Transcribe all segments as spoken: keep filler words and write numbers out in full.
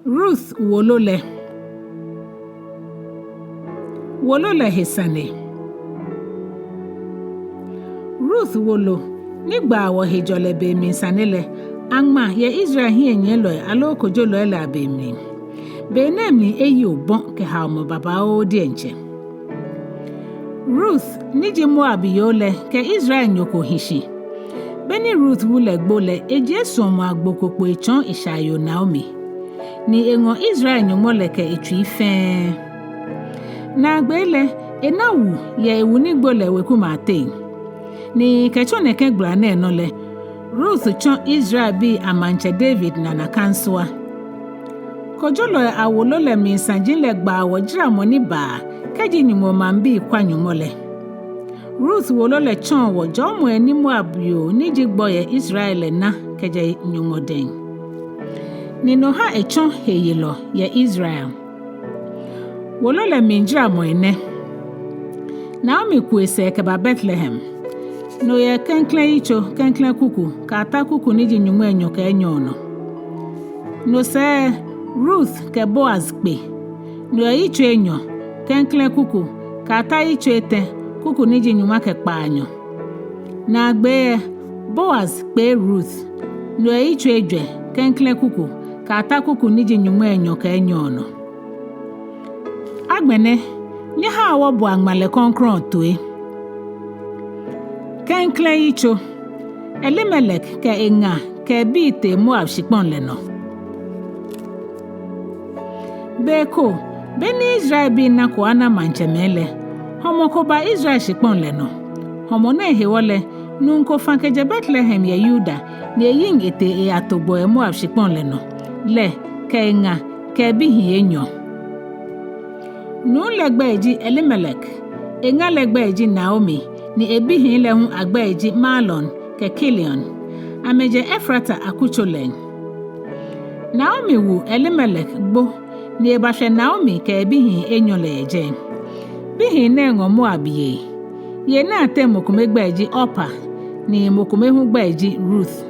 Ruth wolo lɛ. Wolo lɛ he sane. Ruth wolo ni gbaa wɔhejɔlɛ be mli sane lɛ, aŋma yɛ Israel hiɛnyiɛlɔi aloo kojolɔi lɛ abemli. Be nɛɛ mli eyi obɔ kɛ haomɔ babaoo diɛŋtsɛ. Ruth ni ji Moab yoo lɛ kɛ Israelnyo ko hi shi. Be ni Ruth wu lɛ gbo lɛ, ejie suɔmɔ agbo ko kpo etsɔɔ eshaayoo Naomi, ni eŋɔ Israel Nyɔŋmɔ lɛ kɛ etsui fɛɛ. Naagbee lɛ, ena wu yɛ ewu ni gbo lɛ wekumɛi ateŋ. Ni kɛtsɔ nɛkɛ gbala nɛɛ nɔ lɛ, Ruth tsɔ Israelbii amaŋtsɛ David nana kansua. Kojolɔi awolo lɛ mli saji lɛ gbaa wɔ jaramɔ ni baa kɛji Nyɔŋmɔ maŋbii kwa Nyɔŋmɔ lɛ. Ruth wolo lɛ tsɔɔ wɔ jɔɔmɔi ni Moab yoo ni ji gbɔ yɛ Israel lɛ na kɛjɛ Nyɔŋmɔ dɛŋ. Ni no ha etsɔ heyelɔ yɛ Israel. Wolo lɛ mli jaramɔi nɛ. Naomi ku esɛɛ kɛba Bethlehem. No yɛ klɛŋklɛŋ yitso, klɛŋklɛŋ kuku, kɛyata kuku ni ji nyɔŋmai enyɔ kɛ enyɔ nɔ. No sɛɛ Ruth kɛ Boaz kpe. No yɛ yitso enyɔ, klɛŋklɛŋ kuku, kɛyata yitso etɛ, kuku ni ji nyɔŋma kɛ kpaanyɔ. Naagbee lɛ, Boaz kpee Ruth. No yɛ yitso ejwɛ, klɛŋklɛŋ kuku, kɛyata kuku ni ji nyɔŋmai enyɔ kɛ enyɔ nɔ. Agbɛnɛ, nyɛhaa wɔboa ŋmalɛ krɔŋkrɔŋ toi. Klɛŋklɛŋ yitso. Elimelek kɛ eŋa kɛ ebii tee Moab shikpɔŋ lɛ nɔ. Be ko, be ni Israelbii nako ana maŋtsɛmɛi lɛ, hɔmɔ ko ba Israel shikpɔŋ lɛ nɔ. Hɔmɔ nɛɛ hewɔ lɛ, nuu ko fã kɛjɛ Bethlehem yɛ Yuda, ni eyiŋ etee eyato gbɔ yɛ Moab shikpɔŋ lɛ nɔ. Lɛ kɛ eŋa kɛ ebihii enyɔ. Nuu lɛ gbɛi ji Elimelek, eŋa lɛ gbɛi ji Naomi, ni ebihii lɛ hu agbɛi ji Mahlon kɛ Kilion. Amɛjɛ Efrata akutso lɛŋ. Naomi wu Elimelek gbo, ni ebashwɛ Naomi kɛ ebihii enyɔ lɛ yɛ jɛi. Bihii nɛɛ ŋɔ Moab yei. Yei nɛɛ ateŋ mɔ kome gbɛi ji Orpa, ni mɔ kome hu gbɛi ji Ruth.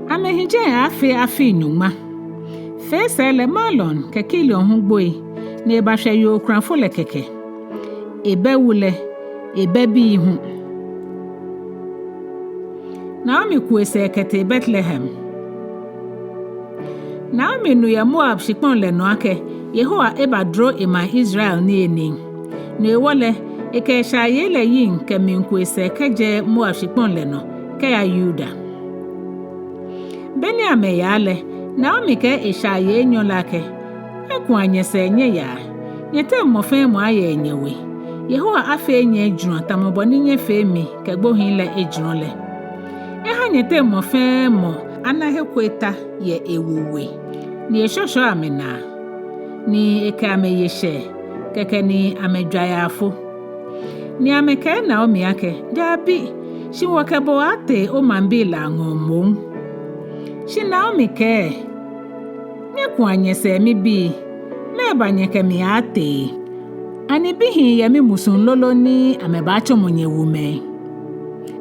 Amɛhi jɛi aaafee afii nyɔŋma. Fee sɛɛ lɛ Mahlon kɛ Kilion hu gboi, ni ebashwɛ yoo okulafo lɛ kɛkɛ. Ebɛ wu lɛ, ebɛ bii hu. Naomi ku esɛɛ kɛtee Bethlehem. Naomi nu yɛ Moab shikpɔŋ lɛ nɔ akɛ Yehowa ebadro emaŋ Israel niyenii. No hewɔ lɛ, ekɛ eshaayei lɛ yiŋ kɛmiiku esɛɛ kɛjɛ Moab shikpɔŋ lɛ nɔ kɛya Yuda. Be ni amɛyaa lɛ, Naomi kɛɛ eshaayei enyɔ lɛ akɛ: Nyɛkua nyɛsɛɛ nyɛyaa. Nyɛteŋ mɔ fɛɛ mɔ aya enyɛ we. Yehowa afee nyɛ ejurɔ tamɔ bɔ ni nyɛfee mi kɛ gbohii lɛ ejurɔ lɛ. Eha nyɛteŋ mɔ fɛɛ mɔ ana he ko eta yɛ ewu we, ni eshɔshɔ amɛnaa, ni ekɛ amɛ ye shɛɛ, kɛkɛ ni amɛjwa yaafo. Ni amɛkɛɛ Naomi akɛ: Dabi, shi wɔkɛ bo aaatee omaŋbii lɛ aŋɔɔ moŋ. Shi Naomi kɛɛ: Nyɛkua nyɛsɛɛ, mibii, mɛɛba nyɛkɛ mi aaatee? Ani bihii yɛ mimusuŋ lolo ni amɛbaatsɔmɔ nyɛ wumɛi?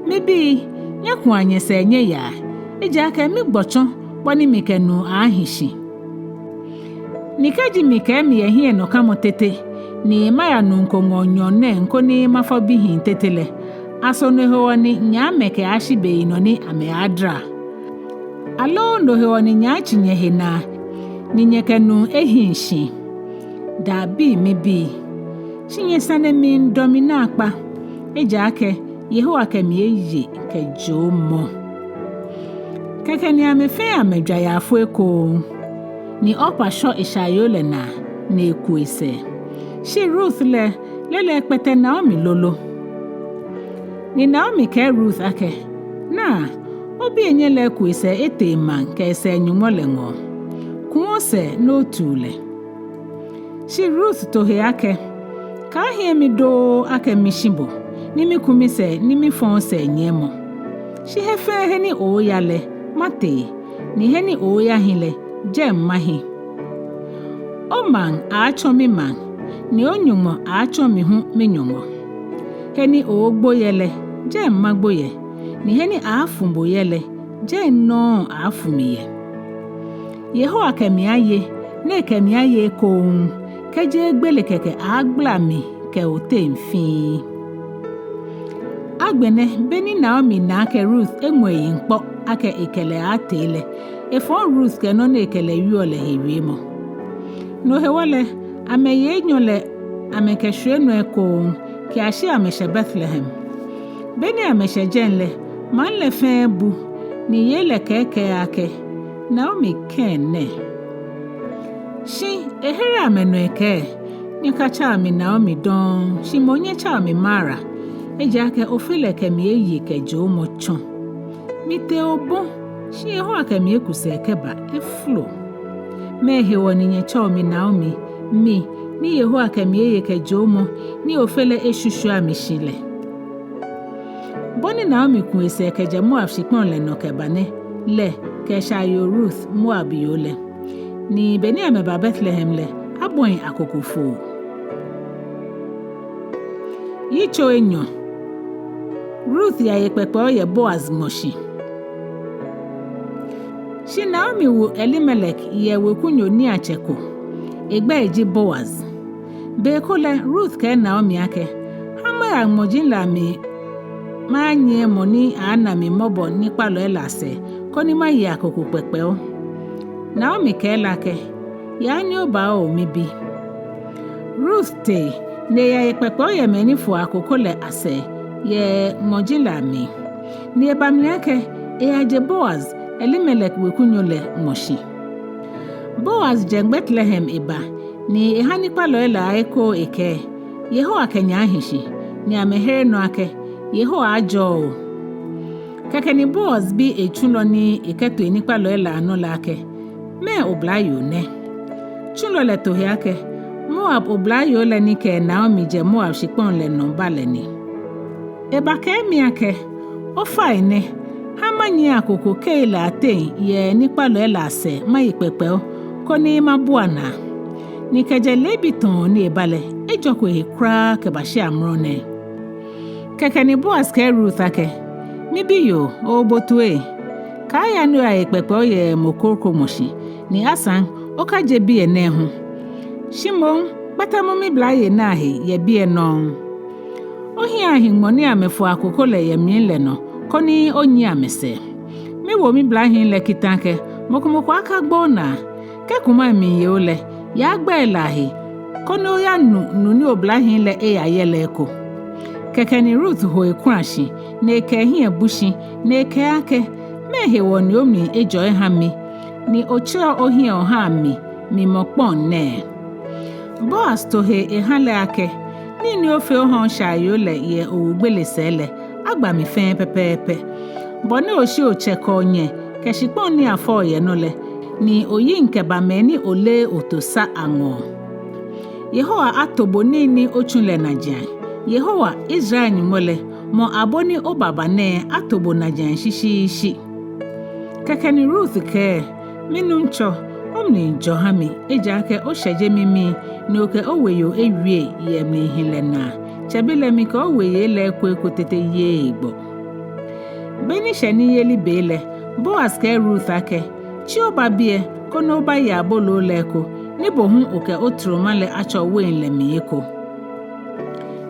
Mibii, nyɛkua nyɛsɛɛ nyɛyaa, ejaakɛ migbɔ tsɔ bɔ ni mikɛ nuu aaahi shi. Ni kɛji mikɛɛ miyɛ hiɛnɔkamɔ tete, ni maya nuu ko ŋɔɔ nyɔɔŋ nɛɛ koni mafɔ bihii tete lɛ, aso no hewɔ ni nyɛaamɛ kɛyashi beyinɔ ni amɛaadara? Aloo no hewɔ ni nyɛaatsi nyɛhe naa, ni nyɛkɛ nuu ehiŋ shi? Dabi, mibii, shi nyɛsane miidɔ mi naakpa, ejaakɛ Yehowa kɛ mi eye kɛ joomɔ. Kɛkɛ ni amɛ fɛɛ amɛjwa yaafo ekoŋŋ, ni Orpa shɔ eshaayoo lɛ naa, ni eku esɛɛ. Shi Ruth lɛ, lɛ lɛ ekpɛtɛ Naomi lolo. Ni Naomi kɛɛ Ruth akɛ: Naa, obienyɛ lɛ eku esɛɛ etee emaŋ kɛ esɛɛ Nyɔŋmɔ lɛ ŋɔɔ. Ku osɛɛ ni otiu lɛ. Shi Ruth to he akɛ: Kaahiɛ mi doo akɛ mishi bo, ni miku misɛɛ ni mifɔ osɛɛ nyiɛmɔ. Shi he fɛɛ he ni oooya lɛ, matee, ni he ni oooyahi lɛ, jɛi mahi. Omaŋ aaatsɔ mimaŋ, ni o-Nyɔŋmɔ aaatsɔ mi hu mi-Nyɔŋmɔ. He ni ooogbo yɛ lɛ, jɛi magbo yɛ, ni he ni aaafu bo yɛ lɛ, jɛi nɔŋŋ aaafu mi yɛ. Yehowa kɛ mi aye, ni ekɛ mi aye ekoŋŋ, kɛjeee gbele kɛkɛ aaagbala mi kɛ oteŋ fĩi. Agbɛnɛ, be ni Naomi na akɛ Rut eŋmɔ eyiŋ kpɔ akɛ ekɛ lɛ aaatee lɛ, efɔ̃ Rut kɛ nɔ ni ekɛ lɛ wieɔ lɛ he wiemɔ. No hewɔ lɛ, amɛyi enyɔ lɛ amɛkɛshwie nɔ ekoŋŋ kɛyashi amɛshɛ Betlehem. Be ni amɛshɛ jɛi lɛ, maŋ lɛ fɛɛ bu, ni yei lɛ kɛɛkɛɛ akɛ, Naomi kɛ̃ nɛ. Shi ehere amɛnɔ ekɛɛ, Nyɛkatsɛa mi Naomi dɔŋŋ, shi moŋ nyɛtsɛa mi Mara, ejaakɛ Ofe lɛ kɛ mi eye kɛ joomɔ tsɔ. Mitee obɔ, shi Yehowa kɛ mi eku sɛɛ kɛba efolo. Mɛɛ hewɔ ni nyɛtsɛɔ mi Naomi, mi ni Yehowa kɛ mi eye kɛ joomɔ, ni Ofe lɛ eshwishwia mi shi lɛ? Bɔ ni Naomi ku esɛɛ kɛjɛ Moab shikpɔŋ lɛ nɔ kɛba nɛ, lɛ kɛ eshaayoo Rut, Moabyoo lɛ. Ni be ni amɛba Betlehem lɛ, abɔi akoko foo. Yitso enyɔ. Rut yaye kpɛkpɛo yɛ Boaz ŋmɔshi. Shi Naomi wu Elimelek yɛ wekunyo niiatsɛ ko, egbɛi ji Boaz. Be ko lɛ, Rut kɛɛ Naomi akɛ, Ha maya ŋmɔji lɛ amli mayanyiɛ mɔ ni aaana mi mɔbɔ nikpalɔi lɛ asɛɛ, koni maye akoko kpɛkpɛo. Naomi kɛɛ lɛ akɛ, Yaa ni oba oo, mibi. Rut tee, ni eyaye kpɛkpɛo yɛ mɛi ni foɔ akoko lɛ asɛɛ yɛ ŋmɔji lɛ amli. Ni eba mli akɛ eyaje Boaz, Elimelek wekunyo lɛ ŋmɔshi. Boaz jɛ Betlehem eba, ni eha nikpalɔi lɛ eko ekɛɛ, Yehowa kɛ nyɛ ahi shi, ni amɛhere nɔ akɛ, Yehowa ajɔɔ o. Kɛkɛ ni Boaz bi etsulɔ ni ekɛto enikpalɔi lɛ anɔ lɛ akɛ, Mɛɛ oblayoo nɛ? Tsulɔ lɛ to he akɛ, Moab oblayoo lɛ ni kɛ Naomi jɛ Moab shikpɔŋ lɛ nɔ ba lɛ ni. Ebakɛɛ mi akɛ, Ofainɛ, ha manyiɛ akoko kei lɛ ateŋ yɛ nikpalɔi lɛ asɛɛ maye kpɛkpɛo, koni mabua naa. Ni kɛjɛ leebi tɔɔ ni eba lɛ, ejɔko ehe kwraa kɛbashi amrɔ nɛɛ. Kɛkɛ ni Boaz kɛɛ Rut akɛ, Mibiyoo, oobo toi. Kaaya ni oyaye kpɛkpɛo yɛ mɔ kroko ŋmɔshi, ni asaŋ okaje biɛ nɛɛ hu. Shi moŋ, kpatamɔ miblayei nɛɛ ahe yɛ biɛ nɔŋŋ. Ohiɛ ahi ŋmɔ ni amɛfoɔ akoko lɛ yɛ mli lɛ nɔ, koni onyiɛ amɛsɛɛ. Miwo miblahii lɛ kita akɛ, mɔ ko mɔ ko akagba onaa. Kɛ kumai miiye o lɛ, yaa gbɛi lɛ ahe, koni oyanu nu ni oblahii lɛ eyayɛ lɛ eko. Kɛkɛ ni Rut ho ekula shi, ni ekɛ ehiɛ bu shi, ni ekɛɛ akɛ, Mɛɛ hewɔ ni omli ejɔ eha mi, ni otsɛɔ ohiɛ ohaa mi, mi mɔkpɔŋ nɛɛ? Boaz to he eha lɛ akɛ, Nii ni ofee oha oshaayoo lɛ yɛ owu gbele sɛɛ lɛ, agba mi fɛɛ pɛpɛɛpɛ. Bɔ ni oshi otsɛ kɛ onyɛ kɛ shikpɔŋ ni afɔ yɛ nɔ lɛ, ni oyiŋ kɛba mɛi ni oleee oto sa aŋɔɔ. Yehowa ato bo nii ni otsu lɛ najiaŋ. Yehowa, Israel Nyɔŋmɔ lɛ, mɔ abo ni obaba nɛɛ ato bo najiaŋ shishiishi. Kɛkɛ ni Rut kɛɛ, Minuŋtsɔ, omli jɔ ha mi, ejaakɛ oshɛje mimii, ni okɛ oweyoo ewie yɛ mlihilɛ naa. Tsɛbelɛ mikɛ oweyei lɛ ekoeko tete yeee egbɔ. Be ni shɛ niyeli be lɛ, Boaz kɛɛ Rut akɛ, Tsi oba biɛ, koni obaye aboloo lɛ eko, ni bo hu okɛ otroma lɛ atsɔ wein lɛ mli eko.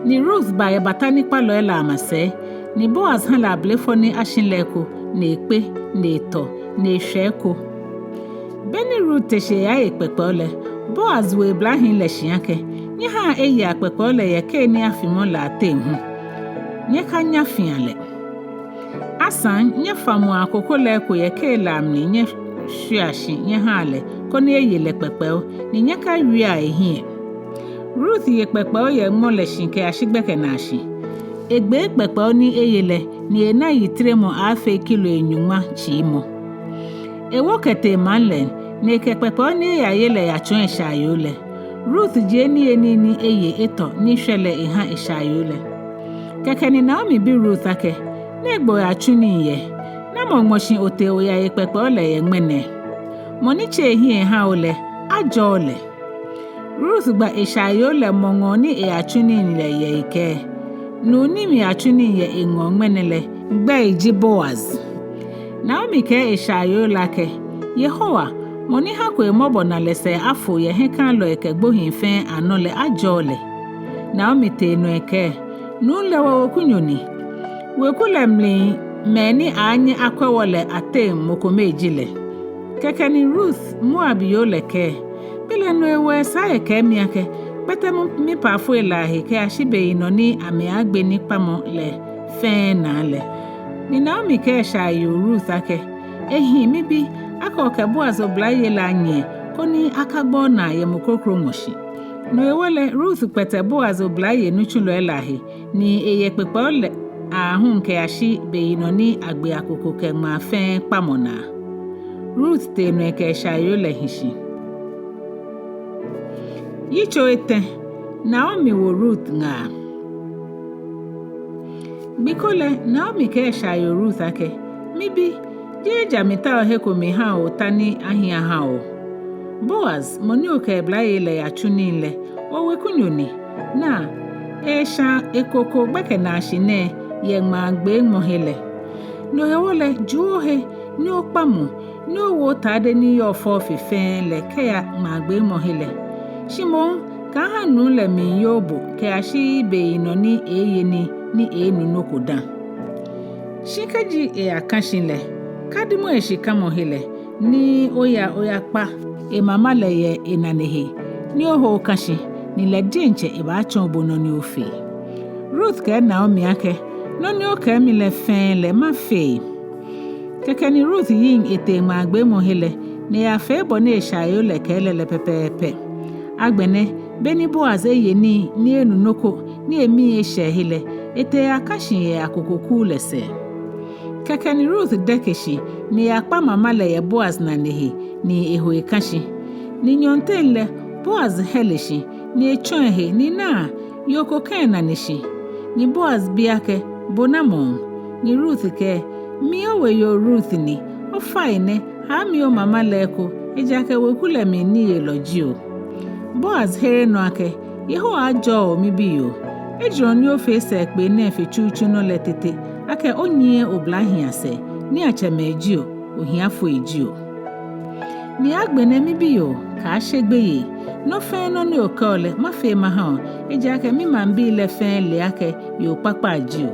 Ni Rut ba ebata nikpalɔi lɛ amasɛi, ni Boaz ha lɛ ablefɔ ni ashi lɛ eko, ni ekpe, ni etɔ, ni eshwɛ eko. Be ni Rut te shi eyaye kpɛkpɛo lɛ, Boaz wo eblahii lɛ shi akɛ, Nyɛhaa eye akpɛkpɛo lɛ yɛ kei ni afimɔ lɛ ateŋ hu. Nyɛkanya fia lɛ. Asaŋ nyɛfamɔa akoko lɛ eko yɛ kei lɛ amli nyɛshwiea shi nyɛhaa lɛ, koni eye lɛ kpɛkpɛo, ni nyɛkawiea ehiɛ. Rut ye kpɛkpɛo yɛ ŋmɔ lɛ shi kɛyashi gbɛkɛnaashi. Egbee kpɛkpɛo ni eye lɛ, ni ena yitremɔ aaafee kilo enyɔŋma tsiimɔ. Ewo kɛtee maŋ lɛŋ, ni ekɛ kpɛkpɛo ni eyaye lɛ yatsɔɔ eshaayoo lɛ. Rut jie niyenii ni eye etɔ ni eshwɛ lɛ eha eshaayoo lɛ. Kɛkɛ ni Naomi bi Rut akɛ, Nɛgbɛ oyatsu nii yɛ? Namɔ ŋmɔshi otee oyaye kpɛkpɛo lɛ yɛ ŋmɛnɛ? Mɔ ni tse ehiɛ eha o lɛ, ajɔɔ lɛ. Rut gba eshaayoo lɛ mɔ ŋɔɔ ni eyatsu nii lɛ yɛ ekɛɛ. Nuu ni miyatsu nii yɛ eŋɔɔ ŋmɛnɛ lɛ, egbɛi ji Boaz. Naomi kɛɛ eshaayoo lɛ akɛ, Yehowa, Mɔ ni hako emɔbɔnalɛ sɛɛ afo yɛ hiɛkãalɔi kɛ gbohii fɛɛ anɔ lɛ ajɔɔ lɛ. Naomi tee nɔ ekɛɛ, Nuu lɛ wɔwekunyo ni. Weku lɛ mli mɛi ni aaanyɛ akwɛ wɔ lɛ ateŋ mɔ kome ji lɛ. Kɛkɛ ni Rut, Moabyoo lɛ kɛɛ, Belɛ no hewɔ esa akɛ ekɛɛ mi akɛ, Kpɛtɛ mipaafoi lɛ ahe kɛyashi beyinɔ ni amɛaagbe nikpamɔ lɛ fɛɛ naa lɛ. Ni Naomi kɛɛ eshaayoo Rut akɛ, Ehi, mibi, akɛ okɛ Boaz oblayei lɛ anyiɛ, koni akagba onaa yɛ mɔ kroko ŋɔɔ shi. No hewɔ lɛ Rut kpɛtɛ Boaz oblayei nitsulɔi lɛ ahe, ni eyɛ kpekpeɔ lɛ aahu kɛyashi beyinɔ ni agbe akoko kɛ ŋmaa fɛɛ kpamɔ naa. Rut tee nɔ ekɛ eshaayoo lɛ hi shi. Yitso etɛ. Naomi wo Rut ŋaa. Gbi ko lɛ, Naomi kɛɛ eshaayoo Rut akɛ, Mibi, jeee ja mitaoɔ he ko mihaoɔ ota ni ahi aha o. Boaz, mɔ ni okɛ oblayei lɛ yatsu nii lɛ, wɔwekunyo ni. Naa, eesha ekoko gbɛkɛnaashi nɛɛ yɛ ŋmaagbeemɔhe lɛ. No hewɔ lɛ, juu ohe, ni okpa mu, ni owo otade ni yɔɔ fɛo fe fɛɛ lɛ kɛya ŋmaagbeemɔhe lɛ. Shi moŋ, kaaha nuu lɛ miiyoo bo kɛyashi beyinɔ ni eeeye nii ni eeenu nɔ ko dã. Shi kɛji eyakã shi lɛ, kadimɔ eshikamɔhe lɛ, ni oya oyakpa emama lɛ yɛ enane he, ni oho okã shi, ni lɛ diɛŋtsɛ ebaatsɔɔ bo nɔ ni ofee. Rut kɛɛ Naomi akɛ, Nɔ ni okɛɛ mi lɛ fɛɛ lɛ mafee. Kɛkɛ ni Rut yiŋ etee ŋmaagbeemɔhe lɛ, ni eyafee bɔ ni eshaayoo lɛ kɛɛ lɛ lɛ pɛpɛɛpɛ. Agbɛnɛ, beni Boaz eye nii ni enu nɔ ko, ni emii eshɛ ehe lɛ, etee eyakã shi yɛ akoko kuu lɛ sɛɛ. Kɛkɛ ni Rut dɛke shi, ni eyakpa mama lɛ yɛ Boaz nane he, ni eho ekã shi. Ni nyɔɔŋteŋ lɛ, Boaz hɛle shi, ni etsɔ ehe, ni naa, yoo ko kã enane shi. Ni Boaz bi akɛ, Bo namɔ? Ni Rut kɛɛ, Mi oweyoo Rut ni, ofainɛ, haa mi omama lɛ eko, ejaakɛ weku lɛ mli niyelɔ ji o. Boaz here nɔ akɛ, Yehowa ajɔɔ o mibiyoo. Ejurɔ ni ofee sɛɛkpee nɛɛ fe tsutsu nɔ lɛ tete, akɛ onyiɛ oblahii asɛɛ, niiatsɛmɛi ji o, ohiafoi ji o. Ni agbɛnɛ mibiyoo, kaashe gbeyei, nɔ fɛɛ nɔ ni okɛɔ lɛ, mafee maha o, ejaakɛ mimaŋbii lɛ fɛɛ le akɛ yoo kpakpa ji o.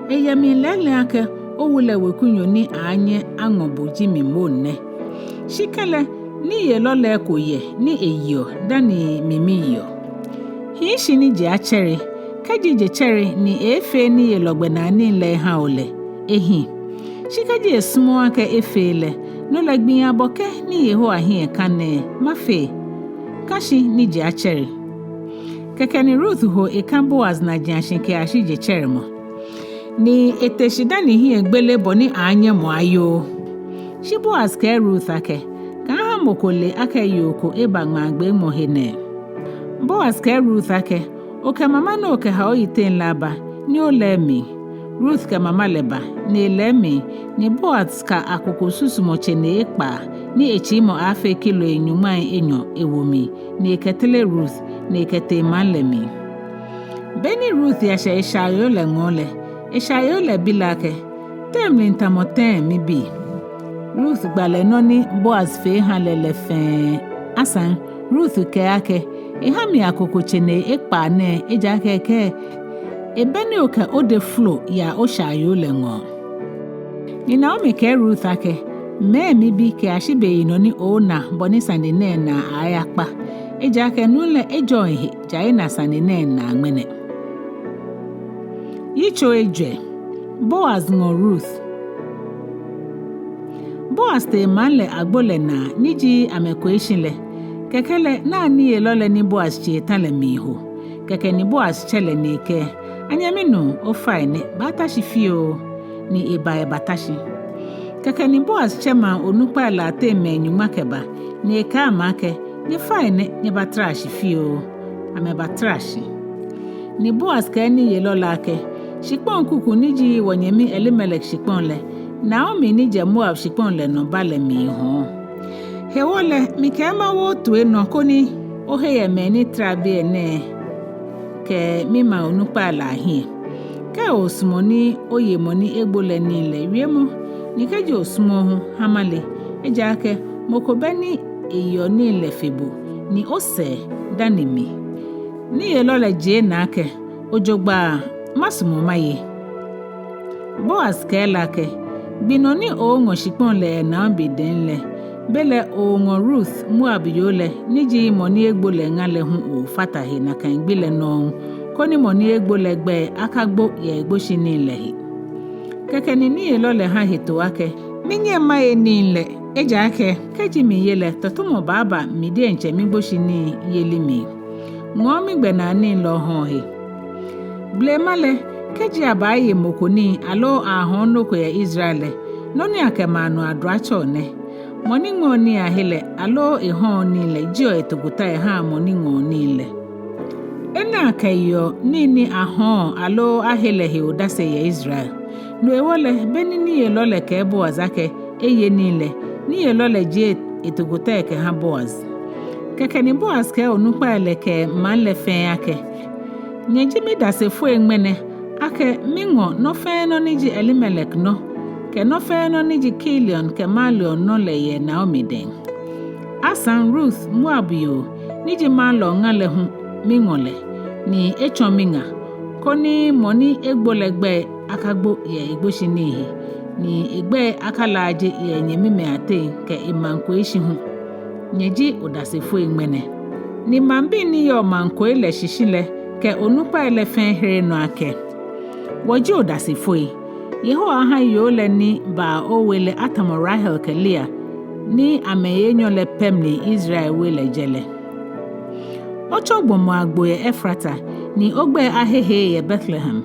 Eyɛ mli lɛɛlɛŋ akɛ owu lɛ wekunyo ni aaanyɛ aŋɔ bo ji mi moŋ nɛ. Shi kɛlɛ, niyelɔ lɛ eko yɛ ni eyeɔ dani mi miyeɔ. Hii shi ni je atsɛre, kɛji je tsɛre ni eeefee niyelɔ gbɛnaa nii lɛ eha o lɛ, ehi. Shi kɛji esumɔɔɔ akɛ efee lɛ, no lɛ gbii abɔ kɛ ni Yehowa hiɛ kã nɛɛ, mafee. Kã shi ni je atsɛre. Kɛkɛ ni Rut ho ekã Boaz najiashi kɛyashi jetsɛremɔ. Ni ete shi dani ehiɛ egbele bɔ ni aaanyɛ mɔ ayoo. Shi Boaz kɛɛ Rut akɛ, Kaaha mɔ ko le akɛ yoo ko eba ŋmaagbeemɔhe nɛɛ. Boaz kɛɛ Rut akɛ, Okɛ mama ni okɛha oyiteŋ lɛ aba, ni olɛɛ mli. Rut kɛ mama lɛ ba, ni elɛɛ mli, ni Boaz ka akoko susumɔ tsenei ekpaa, ni etsiimɔ aaafee kiloi nyɔŋmai enyɔ ewo mli, ni ekɛtere Rut, ni ekɛtee maŋ lɛ mli. Beni Rut yashɛ eshaayoo lɛ ŋɔɔ lɛ, eshaayoo lɛ bi lɛ akɛ, Te mli tamɔ tɛŋŋ mibi? Rut gba lɛ nɔ ni Boaz fee ha lɛ lɛ fɛɛ. Asaŋ, Rut kɛɛ akɛ, Eha mi akoko tsenei ekpaa nɛɛ, ejaakɛ ekɛɛ, Ebɛ ni okɛ odɛ̃ folo yaa oshaayoo lɛ ŋɔɔ. Ni Naomi kɛɛ Rut akɛ, Mɛɛ mibi kɛyashi beyinɔ ni ooona bɔ ni sane nɛɛ naa aaayakpa. Ejaakɛ nuu lɛ ejɔɔɔ ehe ja ena sane nɛɛ naa ŋmɛnɛ. Yitso ejwɛ. Boaz ŋɔ Rut. Boaz tee maŋ lɛ agbo lɛ naa ni ji amɛkoishi lɛ. Kɛkɛ lɛ, naa niyelɔ lɛ ni Boaz tsi etã lɛ miiho. Kɛkɛ ni Boaz tsɛ lɛ ni ekɛɛ, Anyɛmi nuu, ofainɛ, baata shi fioo. Ni eba ebata shi. Kɛkɛ ni Boaz tsɛ maŋ onukpai lɛ ateŋ mɛi nyɔŋma kɛba, ni ekɛɛ amɛ akɛ, Nyɛfainɛ, nyɛbatra shi fioo. Amɛbatra shi. Ni Boaz kɛɛ niyelɔ lɛ akɛ, Shikpɔŋ kuku ni ji wɔnyɛmi Elimelek shikpɔŋ lɛ, Naomi ni jɛ Moab shikpɔŋ lɛ nɔ ba lɛ miihɔɔ. Hewɔ lɛ, mikɛɛ mawo otoi nɔ koni ohe yɛ mɛi ni tara biɛ nɛɛ kɛ mimaŋ onukpai lɛ ahiɛ. Kɛ osumɔ ni oye mɔ ni egbo lɛ nii lɛ, wiemɔ, ni kɛji osumɔɔɔ hu, ha male. Ejaakɛ Mɔ ko bɛ ni eyeɔ nii lɛ fe bo, ni osɛɛ dani mi. Niyelɔ lɛ jie naa akɛ, Ojogbaŋŋ, masumɔ maye. Boaz kɛɛ lɛ akɛ, Gbi nɔ ni oŋɔ shikpɔŋ lɛ yɛ Naomi dɛŋ lɛ, belɛ oŋɔ Rut Moabyoo lɛ, ni ji mɔ ni egbo lɛ ŋa lɛ hu ofata he nakai gbi lɛ nɔŋŋ, koni mɔ ni egbo lɛ gbɛi akagbo yɛ egboshinii lɛ he. Kɛkɛ ni niyelɔ lɛ ha hetoo akɛ, Minyɛŋ maye nii lɛ, ejaakɛ kɛji miye lɛ, tɔtɔmɔ baaba mi diɛŋtsɛ migboshinii yeli mli. Ŋɔɔ migbɛnaa nii lɛ ohã ohe. Blema lɛ, kɛji abaaye mɔ ko nii aloo ahɔ̃ɔ nɔ ko yɛ Israel lɛ, nɔ ni akɛmaa nɔ aduatsɔ nɛ: Mɔ ni ŋmɛɔ nii ahe lɛ aloo ehɔ̃ɔ nii lɛ jieɔ etokota ehãa mɔ ni ŋɔɔ nii lɛ. Enɛ akɛyeɔ nii ni ahɔ̃ɔ aloo ahe lɛ he odase yɛ Israel. No hewɔ lɛ, be ni niyelɔ lɛ kɛɛ Boaz akɛ eye nii lɛ, niyelɔ lɛ jie etokota lɛ kɛhã Boaz. Kɛkɛ ni Boaz kɛɛ onukpai lɛ kɛ maŋ lɛ fɛɛ akɛ, Nyɛji midasefoi ŋmɛnɛ akɛ miŋɔ nɔ fɛɛ nɔ ni ji Elimelek nɔ, kɛ nɔ fɛɛ nɔ ni ji Kilion kɛ Mahlon nɔ lɛ yɛ Naomi dɛŋ. Asaŋ Rut Moabyoo ni ji maŋ lɛ ŋa lɛ hu miŋɔ lɛ, ni etsɔ miŋa, koni mɔ ni egbo lɛ gbɛi akagbo yɛ egboshinii he, ni egbɛi akalaaje yɛ enyɛmimɛi ateŋ kɛ emaŋ koishi hu. Nyɛji odasefoi ŋmɛnɛ. Ni maŋbii ni yɔɔ maŋ koi lɛ shishi lɛ kɛ onukpai lɛ fɛɛ here nɔ akɛ, Wɔji odasefoi. Yehowa ahã yoo lɛ ni baa owe lɛ atamɔ Rahel kɛ Lea, ni amɛyi enyɔ lɛ pɛ mli Israel we lɛ jɛ lɛ. Otsɔ gbɔmɔ agbo yɛ Efrata, ni ogbɛi ahehe yɛ Betlehem.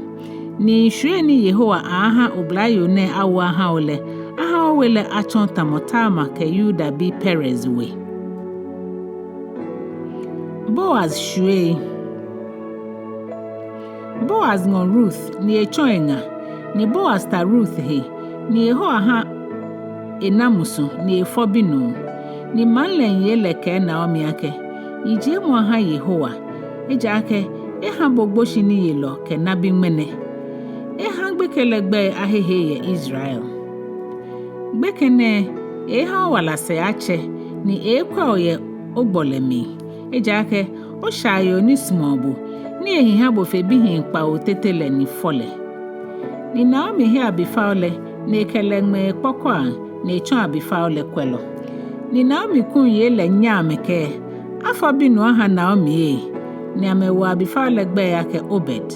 Ni shwiei ni Yehowa aaahã oblayoo nɛɛ awo ahã bo lɛ, ahã owe lɛ atsɔ tamɔ Tamar kɛ Yuda bi Perez we. Boaz shwiei. Boaz ŋɔ Rut, ni etsɔ eŋa, ni Boaz ta Rut he, ni Yehowa hã ena musu, ni efɔ binuu. Ni maŋ lɛŋ yei lɛ kɛɛ Naomi akɛ, Yijiemɔ ahã Yehowa, ejaakɛ ehã bo gboshiniyelɔ kɛ nabi ŋmɛnɛ. Ehã gbekɛ lɛ gbɛi ahehe yɛ Israel. Gbekɛ nɛɛ eeehã owala sɛɛ atsɛ, ni eeekwɛ bo yɛ ogbɔlɛ mli. Ejaakɛ oshaayoo ni sumɔɔ bo, ni ehi hã bo fe bihii kpawo tete lɛ ni fɔ lɛ. Ni Naomi he abifao lɛ, ni ekɛ lɛ ŋmɛ ekpɔkɔiaŋ, ni etsɔ abifao lɛ kwɛlɔ. Ni Naomi kuŋ yei lɛ nya amɛkɛɛ, Afɔ binuu ahã Naomi ee! Ni amɛwo abifao lɛ gbɛi akɛ Obed.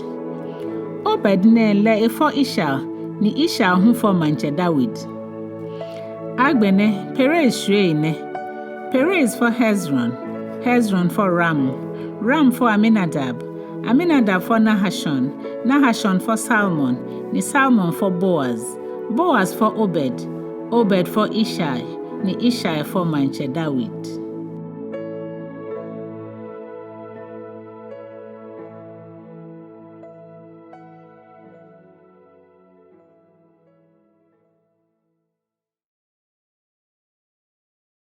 Obed nɛɛ lɛ efɔ Ishai, ni Ishai hu fɔ Maŋtsɛ David. Agbɛnɛ Perez shwiei nɛ: Perez fɔ Hezron, Hezron fɔ Ram, Ram fɔ Aminadab, Aminadab fɔ Nahashon, Nahashon fɔ Salmon, ni Salmon fɔ Boaz, Boaz fɔ Obed, Obed fɔ Ishai, ni Ishai fɔ Maŋtsɛ David.